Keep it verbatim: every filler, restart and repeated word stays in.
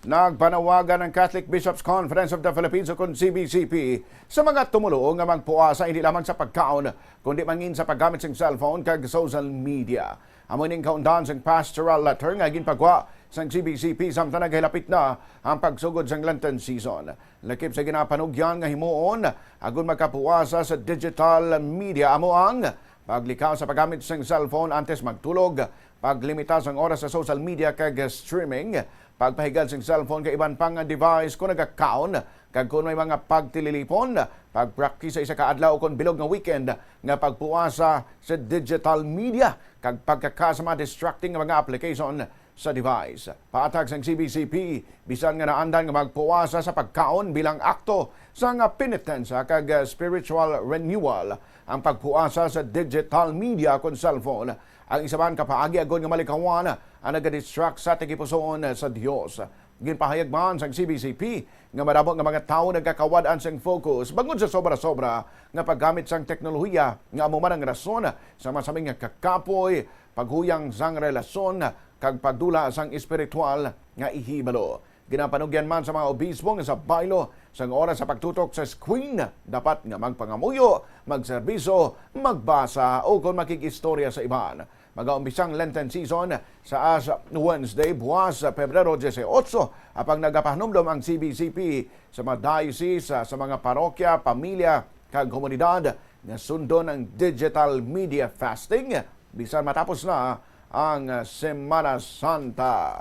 Nagpanawagan ang Catholic Bishops' Conference of the Philippines, o kon C B C P, sa mga tumoluo nga magpuasa hindi lamang sa pagkaon, kundi mangin sa paggamit sang cellphone kag social media. Amo ning kaundan sang pastoral letter nga ginpagwa sang C B C P samtang nagahilapit na ang pagsugod sang Lenten season. Lakip sa ginapanugyan nga himuon, agon magkapuasa sa digital media, amo ang paglikaw sa paggamit sang cellphone antes magtulog, paglimita sang oras sa social media kag streaming, pagpahigad sang cellphone kag iban pa nga device kon nagakaon, kag kon may mga pagtililipon, pagpraktis sa isa ka adlaw kon bilog nga weekend nga pagpuasa sa digital media, kag pagkaka sa mga distracting nga mga application sa device. Paatag sang C B C P, bisan nga naandan nga magpuasa sa pagkaon bilang akto sang penitensya kag spiritual renewal, ang pagpuasa sa digital media kon cellphone ang isa man ka paagi agon nga malikawan ang nagadistract sa tagipusoon sa Dios. Ginpahayag man sang C B C P nga madamo nga mga tawo nagakawad-an sang focus bangod sa sobra-sobra nga paggamit sang teknolohiya, nga amo man ang rason sa masaming nga kakapoy, paghuyang sang relasyon, kag pagdula sang espiritual nga ihibalo. Ginapanugyan man sa mga obispo nga sa baylo sang oras sa pagtutok sa screen, dapat nga magpangamuyo, magserbisyo, magbasa, o kon makig-istorya sa iban. Magaumpisa ang Lenten season sa Ash Wednesday, buwas sa Pebrero dieciocho, apang nagapahanumdom ang C B C P sa mga diocese, sa mga parokya, pamilya, kag komunidad nga sundon ang digital media fasting bisan matapos na ang Semana Santa.